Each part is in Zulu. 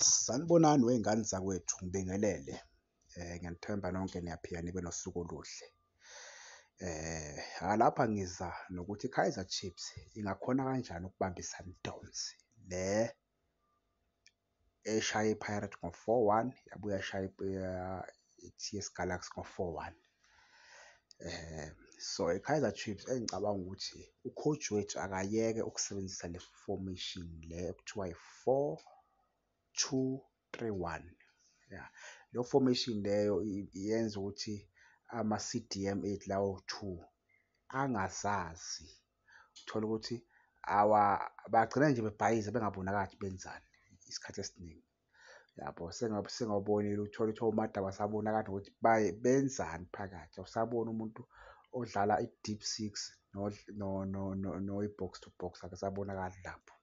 Sanibonani wey'ngane zakwethu, ngibingelele. Ngiyanithemba nonke niyaphila nibe nosuku oluhle. Lapha ngiza nokuthi i-Kaizer Chiefs ingakhona kanjani ukubamba i-Sundowns le eshaye i-Pirates ngo-four one, yabuye yashaya i-TS Galaxy ngo-four one. So, i-Kaizer Chiefs engicabanga ukuthi u-coach wethu akayeke ukusebenzisa le formation le ekuthiwa i-four two three one, ya. Leyo formation leyo yenza ukuthi ama-CDM ethu lawa awu-two angazazi. Uthole ukuthi bagcina nje bebhayiza bengabonakali ukuthi benzani isikhathi esiningi, yabo. Sengawubonile uthole ukuthi oMada abasabonakali nokuthi benzani phakathi, awusaboni umuntu odlala i-deep six noyi-box to box akasabonakali lapho,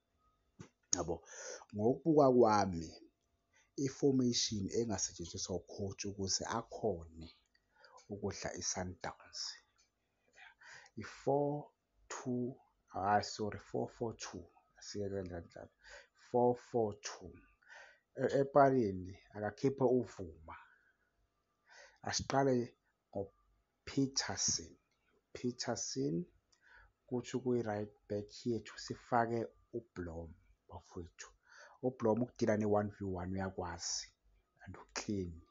yabo. Ngokubuka kwami i-formation engasetshenziswa u-coach ukuze akhone ukudla i-Sundowns, i-four two, hhayi sorry, four four two, asiyeke kanjalo, four four two. Epalini akakhiphe uBvuma, asiqale ngoPeterson, Peterson kuthi kwi-right back yethu sifake uBlom bafowethu. UBlom ukudila ne-one v one uyakwazi and u-clean,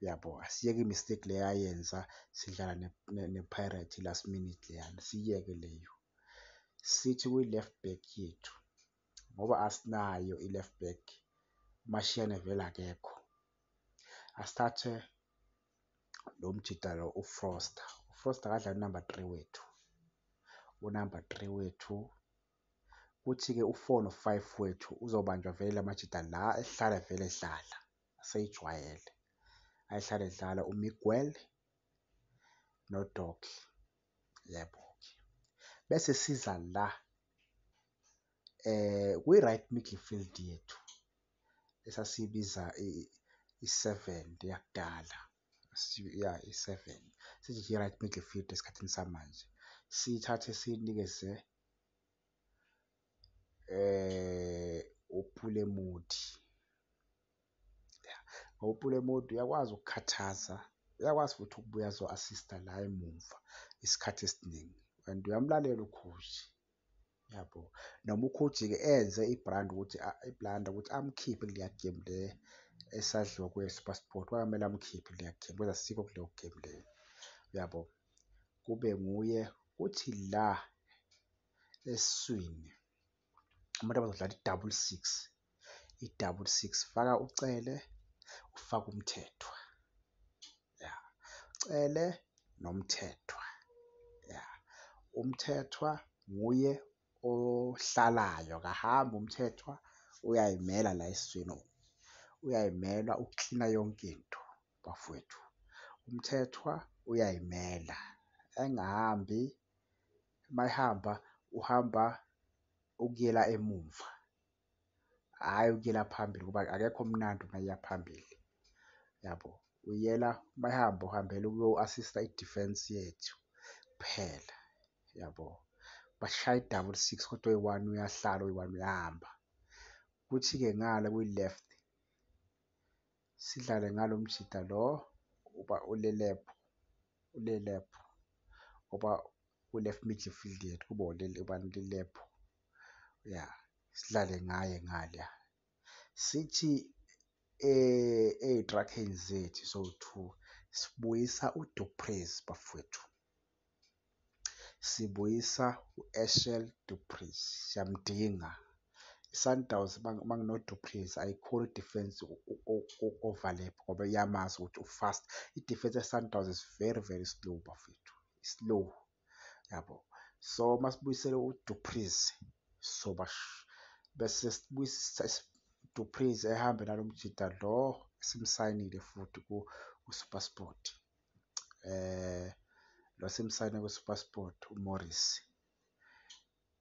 uyabo? Asiyeke i-mistake le ayenza sidlala ne-Pirate last minute leyana, siyiyeke leyo. Sithi kwi-left back yethu ngoba asinayo i-left back, uMashiane vele akekho, asithathe lo mjita lo uFoster, uFoster akadlale u-number three wethu, u-number three wethu. Kuthi-ke u-four no-five wethu uzobanjwa vele amajita la ehlala vele edlala, aseyijwayele, ayihlale edlala uMiguel noDoki, yebo-ke. Bese siza la kwi-right midfield yethu esasiyibiza i-seven le yakudala, ya i-seven, sithi nje i-right midfield esikhathini samanje, siyithathe siyinikeze uPule Mmodi, ya. Ngoba uPule Mmodi uyakwazi ukukhathaza, uyakwazi futhi ukubuya azo-assist-a la emuva isikhathi esiningi and uyamlalela u-coach, yabo. Noma u-coach-ke enze i-brand ukuthi i-blunder ukuthi amkhiphe kuleya game le esadliwa kweSuperSport, kwakumele amkhiphe kuleya game kodwa asikho kuleyo game leyo, uyabo? Kube nguye, kuthi la esiswini abantu abazodlala i-double six, i-double six, faka uCele, ufake uMthethwa, ya. Cele noMthethwa, ya. UMthethwa nguye ohlalayo, akahambi uMthethwa uyay'mela la esiswini, uyay'mela uklina yonke into bafowethu. UMthethwa uyay'mela engahambi, uma ehamba uhamba ukuyela emumva, hhayi ukuyela phambili ngoba akekho mnandi uma eya phambili, yabo. Uyela uma ehamba uhambela ukuyo-assist-a i-defense yethu kuphela, yabo. Bashaye i-double six kodwa oyi-one uyahlala oyi-one uyahamba. Kuthi-ke ngale kwi-left sidlale ngalo mjita lo uba uLelepu, uLelepu ngoba ku-left midfield yethu kube ubani uLilepo, ya sidlale ngaye ngala. Sithi ey'trakheni zethu sowu-two sibuyisa uDu Preez bafowethu, sibuyisa u-Eschel Du Preez, siyamdinga. I-Sundowns uma kunoDu Preez ayikhoni i-defense uku-overlap ngoba iyamazi ukuthi u-fast. I-defense ye-Sundowns is very very slow bafowethu, slow, yabo. So masibuyisele uDu Preez soba bese sibuyisa Du Preez ehambe nalo mjita lo esimsayinile futhi ku-SuperSport, lo esimsayine ku-SuperSport uMorris,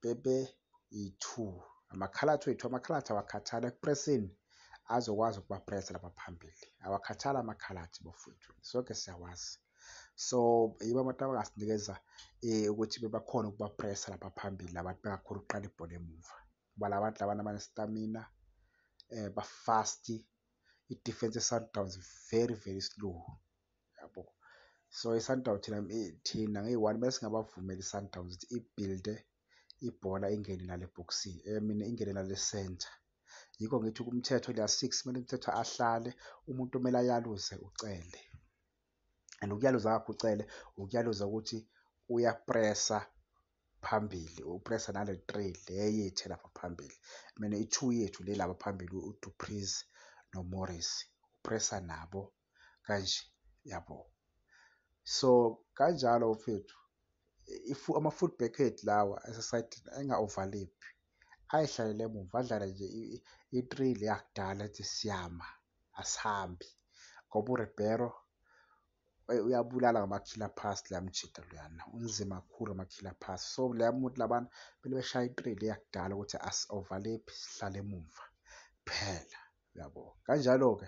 bebe yi-two. Amakhaladi wethu, amakhaladi awakhathali ekupreseni azokwazi ukubapresa lapha phambili, awakhathali amakhaladi bafowethu, sonke siyawazi. So, yibo abantu abangasinikeza ukuthi bakhone ukubapresa lapha phambili la bantu bengakhoni ukuqala ibhola emuva ngoba la bantu labana bane-stamina. Ba-fast, i-defense ye-Sundowns very very slow, yabo. So i-Sundowns thina ngeyi-one kumele singabavumeli i-Sundowns ukuthi i-build-e ibhola ingene nale ebhokisini, I mean ingene nale center. Yikho ngithi kuMthethwa leya six kumele uMthethwa ahlale, umuntu okumele ayaluze uCele and ukuyaluza kwakhe uCele ukuyaluza ukuthi uyapresa phambili, upresa nale three le yethu elapha phambili. Mina i-two yethu le lapha phambili uDu Preez noMorris, upresa nabo kanje yabo. So kanjalo mfethu ama-full back ethu lawa asesayidini enga-overlap-i ayihlalele emuva adlale nje i-three le yakudala ethi siyama asihambi ngoba uRibeiro uyabulala ngama-killer pass loya mjita loyana, unzima kakhulu ngama-killer pass. So loya muntu labana kumele beshaye i-three le yakudala ukuthi asi-overlap-i sihlale emuva kuphela, uyabo. Kanjalo-ke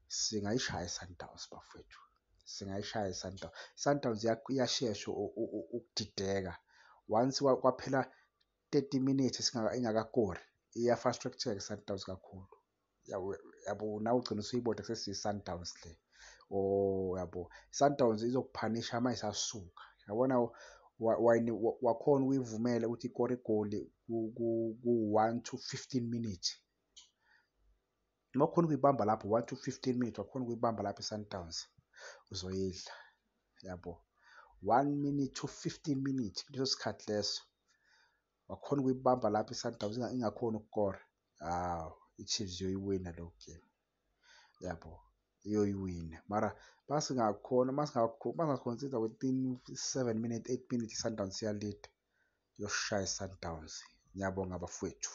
singayishaya i-Sundowns bafowethu, singayishaya i-Sundowns. I-Sundowns iyashesha ukudideka once kwaphela 30 minutes ingakakori iya-frustrate-eka i-Sundowns kakhulu. Yabo, nawe ugcina usuyibona akusesiyo i-Sundowns le or yabo. I-Sundowns izokuphanisha uma isasuka, yabona wakhona ukuyivumela ukuthi ikore igoli ku-one to 15 minutes. Uma ukhona ukuyibamba lapho one to 15 minutes wakhona ukuyibamba lapho i-Sundowns uzoyidla, yabo. 1 minute to 15 minutes kuleso sikhathi leso wakhona ukuyibamba lapho i-Sundowns ingakhoni ukukora, hawu i-Chiefs iyoyiwina leyo game, yabo, iyoyiwina. Mara masingakhona masinga-concede-a within 7 minutes, 8 minutes i-Sundowns iyalida, iyoshaya i-Sundowns. Ngiyabonga bafowethu.